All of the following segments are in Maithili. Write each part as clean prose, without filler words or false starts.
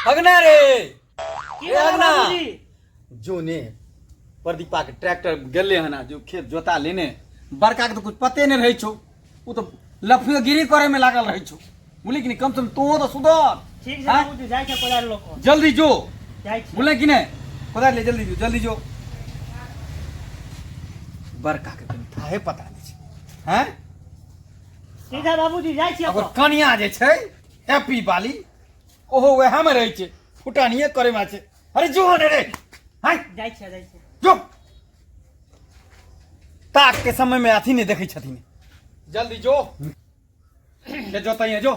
अगना रे। की ए भेलै अगना। बाबूजी? जो ने प्रदीपा के ट्रैक्टर गेले हन आ जो खेत जोता लेने, बड़का के तो कुछ पते नहीं रहे छौ, उ तो लफियोगिरी करे में लागल रहे छौ, बुझली कि नहीं? कम से कम तू तो सुधर। ठीक छै। आँय? बाबूजी, जाइ छै कोदारि लऽ कऽ। जल्दी जो। जाइ छी। बुझले कि नहीं? कोदारि ले, जल्दी जो, जल्दी जो। बड़का के कनी थाहे पता नहीं छै हैं। ठीक है बाबूजी, जाइ छी। ओकर एतऽ कनिया जे छै हैप्पी वाली, ओहो वएह में रहै छै, फुटानिए करे में छै। अरे जो ने रे, हैं। जाइ छी, जाइ छी। जो, ताक के समय में अथी नहीं देखै छथिन। जल्दी जो, के जोतैये जो,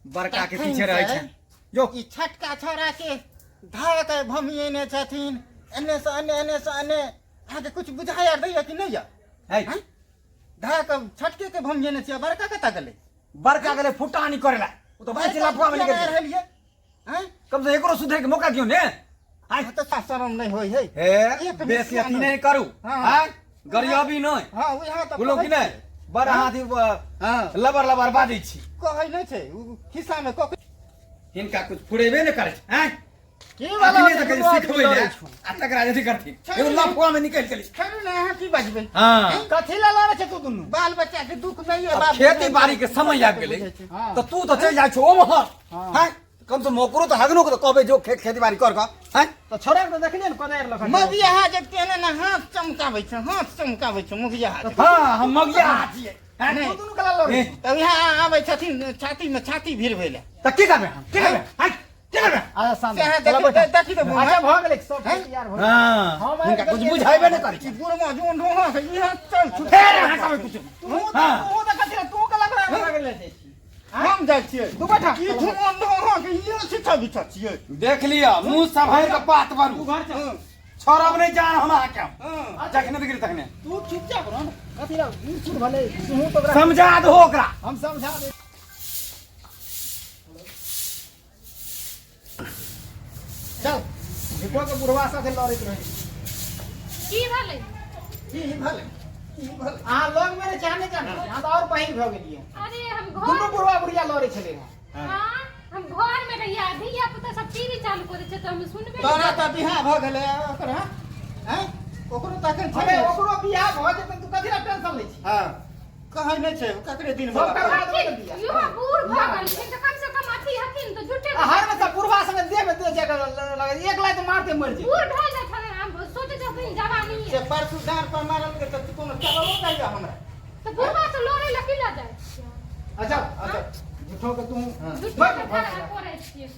बड़का के पीछे रहै छै, जो। ई छटका छौड़ा के धार के भमिएने छथिन एने से एने, एने से एने। अहाँके कुछ बुझाइ आर दैया कि नहि यऽ? है। हैं? धार के छटके के भमिएने छियै, बड़का कतऽ गेलै? बड़का गेलै फुटानी करेला, ओ तऽ भाई लफुआ में निकल गेलै। रहलियै हैं? कम से एकरो सुधरे के मौका दियौ ने। आइ तऽ शरम नहि होइ है। हे, एक बेसी मिनट। अथी नहि करू। हाँ। आँय, गरियाबी नहि। हँ, उएह तऽ बोलो कि कहै नहि? छियै। बड़ अहाँ अथी हँ। लबर लबर बाजै छी। कहै नहि छै ओ खिस्सामे कऽ। हिनका कुछ फुरेबे नहि करै छै, आँय। की अखने तऽ कहै छै सिखबै लड़ै लए, छौ? आ तकरा अथी करथिन, एगो लफुआ में निकलि गेलै। छोड़ू ने, अहाँ की बजबै? हँ। कथी लए लड़ै छै तू दुनू? बाल बच्चा के दुख नहि आब बाप खेती बाड़ी के समय आबि गेलै। हँ। तऽ तू तऽ चलि जाइ छौ ओम्हर। हँ। हँ, कम से कम ओकरो तऽ हगनो के तऽ कहबै जो खेती बाड़ी कर कऽ, हँ। तऽ छोड़ा के तऽ देखलियै ने कोदारि लऽ कऽ। मगिया जे तेने ने हाथ चमकाबै छै, हाथ चमकाबै छै मगिया। हँ, हम मगिया छियै, हँ? नहि। तू दुनू कला लड़ै छै? तब यहाँ आबै छथिन छाती में छाती भिड़बै लए। तऽ की करबै हम? की करबै, हँ, की करबै? अच्छा, शांत से अहाँ चला देखी- बैठा। देखी तऽ बुढ़ा। अच्छा, भऽ गेलै सब। हैं? तैयार भऽ गेलै। हँ, हम आबि हुनका कुछ गेलियै। बुझाइबे नहि करै छै। ई बुढ़वा जोन ढोहा के यहाँ चल छुट। फेर अहाँ कहबै कुछ? तू तऽ हँ। तू तऽ कथी तू कला लड़ै छै? हम जाइ छियै। तू बैठा। ई धुआं धुआं के ई छिछा बिछा छियै। देख लिअ, मुँह सम्हारि कऽ बात तू करू। घर चल। छोड़ब नहि जान हम अहाँके। हँ। जखने देखली तखने। तू चुपचाप रह ने। कथी लए बूढ़ सूढ़ भेलै तू तऽ ओकरा समझा दहो ओकरा। हम समझा दे। चल, झूठो के बुढ़वा साथे लड़ैत रहै। की भेलै? की भेलै, की भेलै? अहाँ लग मे रहै छै, अहाँ नहि जानै छी। अहाँ तऽ आओर पहिल भऽ गेलियै। अरे, हम दुनू घर बुढ़वा बुढ़िया लड़ै छलै हँ। हाँ, हम घर में रहियै, धिया पुता सब टीवी चालू करै छै तऽ हम सुनबे नहि। तोरा तऽ बियाह भऽ गेलै ओकर, हँ? आँय? ओकरो तऽ एखन छै अरे ने। ओकरो बियाह भऽ जेतै, तू कथी लए टेंशन लै छी? हँ, कहै नहि छै ककरे दिन सब भऽ करबा देबै ने बियाह। युवा बूढ़ भऽ गेलखिन तऽ कम से कम अथी हथिन तऽ झूठे आ हर में बुढ़वा संगे देह में देह जाके लगे, एक लाख मारते मर जेतै। बूढ़ भेल जाइत हन, हम सोचै छथिन जवानी। से परसू डाँड़ पर मारल के तऽ कोनो चललो जाइए हमरा। तऽ बुढ़वा से लड़ै लए की लए जाइ छियै? अच्छा अच्छा, झूठो के तू झूठे के झगड़ा करै छियै।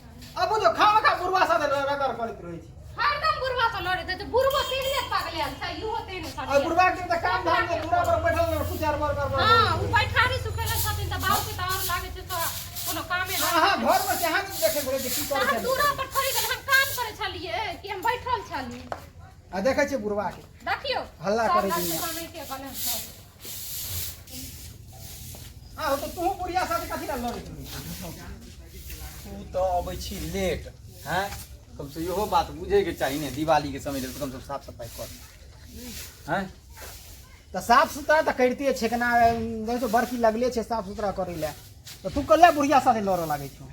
अब जो खामा खा बुढ़वा साथे रगड़ करैत रहै छी। हरदम बुढ़वा से लड़ैत रहै छै। बुढ़बो तेहने पगलायल छै, इहो तेहने आ सठियाल। बुढ़वा के तऽ काम धाम के दूरा पर बैठल रह कुछ आर बर कर। हँ, ओ बैठारी सुखेले छथिन तऽ बाबू के तऽ आओर लागै छै तोरा कोनो कामे नहि। अहाँ घर में से अहाँ देखै पड़ै छै की तऽ करै हम छै। दूरा पर थोड़ी गेल, हम काम करै छलियै कि हम बैठल छलियै? आ देखै छियै बुढ़वा के देखियौ हल्ला सब करै लग छै। से बनैते बने सब। आ तो तू बुढ़िया साथे कथी लए लड़ैत रहै छी? तू तऽ अबै छी लेट, हैं। कम से इहो बात बुझैके चाही ने, दिवालीके समय तऽ कम से कम साफ सफाइ कर, हैं। तऽ साफ सुथरा तऽ करिते छै केना, देखै छौ बड़की लगले छै साफ सुथरा करै लए, तऽ तू कल्ले बुढ़िया साथे लड़ऽ लागै छौ?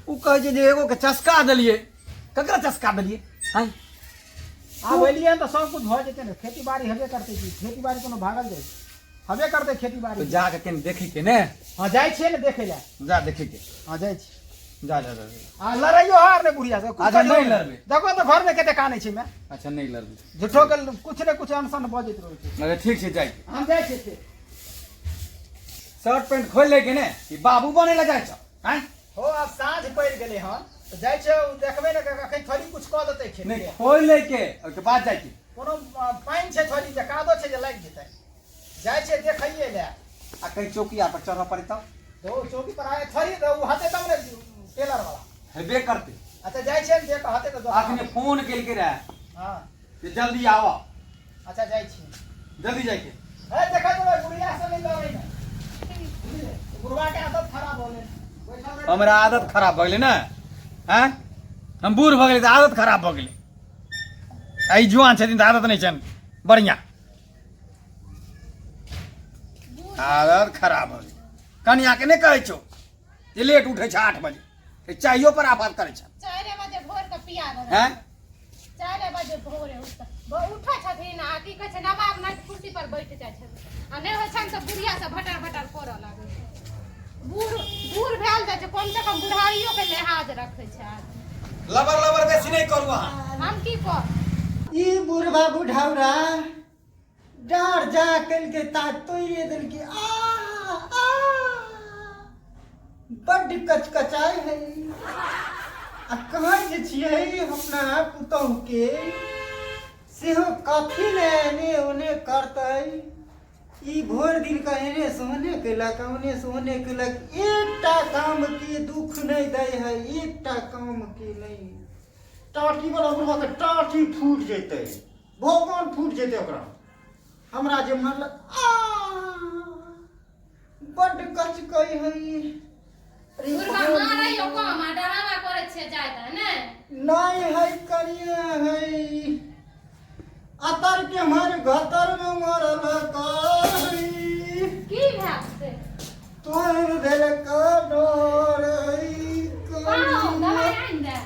ओ कहै छै जे एगो के चस्का देलियै। ककरा चस्का देलियै, हैं? आब एलियै हन तऽ सब कुछ भऽ जेतै ने। खेती बाड़ी हेबे करतै की? खेती बाड़ी कोनो भागल जाइ छै? हेबे करतै खेती बाड़ी। तऽ जाके कनि देखैके ने। हँ, जाइ छियै ने देखै लए। जा देखैके। हँ, जाइ छी। जा जा जा जा। आ लड़ाइयो हार ने बुढ़िया से कुछ। अच्छा, करियो। नहि लड़बै। देखो तऽ घरमे कते कानै छै। मैं अच्छा, नहि लड़बै। झूठो के कुछ ने कुछ अनशन बजैत रहै छै। अच्छा, ठीक छै, जाइके। हम जाइ छियै फेर। शर्ट पैंट खोलि लैके ने कि बाबू बनै लए जाइ छौ, आँय? हो, आब साँझ पड़ि गेलै हन तऽ जाइ छै, ओ देखबै ने कखन थोड़ी कुछ कऽ देतै खेत नहि के। खोलि लैके, ओहिके बाद जाइके। कोनो पानि छै थोड़ी जे कादो छै जे लागि जेतै? जाइ छै देखैए लए। आ कहीं चौकिया पर चढ़ऽ पड़ै तब? तो चौकी पर आए थोड़ी तऽ ओ हते तब ने टेलर वाला। हेबे करतै। अच्छा, जाइ छियै ने देख हते तऽ। अखने फोन केलकै रहे जे जल्दी आबऽ। अच्छा, जाइ छी। जल्दी जाइके। ए देखा देबै, बुढ़िया से नहि लड़ै ने, बुझलियै? बुढ़वा के आदत खराब हो गेलै, बैठल रहै। हमरा आदत खराब भऽ गेलै ने, आँय? हम बूढ़ भऽ गेलै तऽ आदत खराब भऽ गेलै, आ ई जुआन छथिन तऽ आदत नहि छनि बढ़िआँ। आदत खराब भऽ गेलै। कनियाके नहि कहै छौ जे लेट उठै छै 8 बजे। तऽ चाहियो पर आफत करै छै। 4 बजे भोर के पिया देबै। हैं? 4 बजे भोरे उठै छथिन आ की कहै छै, नवाब नाथ कुर्सी पर बैठ जाइ छथिन आ नहि होइ छनि तऽ बुढ़िया सब भटर भटर करऽ लागै छै। बूढ़ बूढ़ भेल जाइ छै, कम से कम बुढ़ारियो के लिहाज रखै छै आदमी। लबर लबर बेसी नहि करू अहाँ। हम की कर ई बुढ़बा बुढ़ौरा डाँर जा कलके ता तोड़िए देलकी। आ आ बड्ड कचकचाइ है। आ कहै जे छियै अपना पुतहुके सेहो कथी ने एने ओने करतै। ई भोर दिन के एने से ओने केलक, ओने से ओने केलक, एकटा काम के दुख नहि दै है, एकटा काम के नहि। टाटी वाला बुढ़वा के टाटी फूटि जेतै, भगवान फूटि जेतै ओकरा। हमरा जे मारलक, आ बड्ड कचकै है। अरे बुढ़बा मारैयो कम आ डरामा करै छियै जादा ने। नहीं है करिए है, अतर के मार घतर में मरल करी। की भेल से? तोड़ देलक डोर। कहाँ दवाइ आनि दे।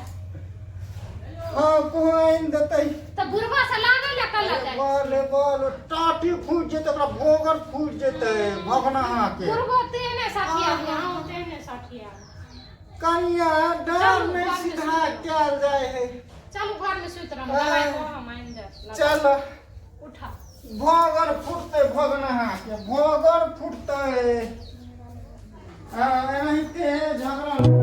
हाँ, कोइन देतै? तऽ बुढ़बा से लागै लए कल जाइ। बोल बोल, टाटी फूट जेतै ओकरा, भोगर फूट जेतै भगना अहाँके। बुढ़बो तेहने सठिया, हँ, तेहने सठिया। कनिया डर चलू, नहीं घर में सीधा सुतू। कयल जाइ है। चलू, घर में सुति रहू, दवाइ को हम आनि दे। चल। उठा। भोगर फूटतै भगना अहाँके, भोगर फूटतै। हाँ, एनाहिते झगड़ा।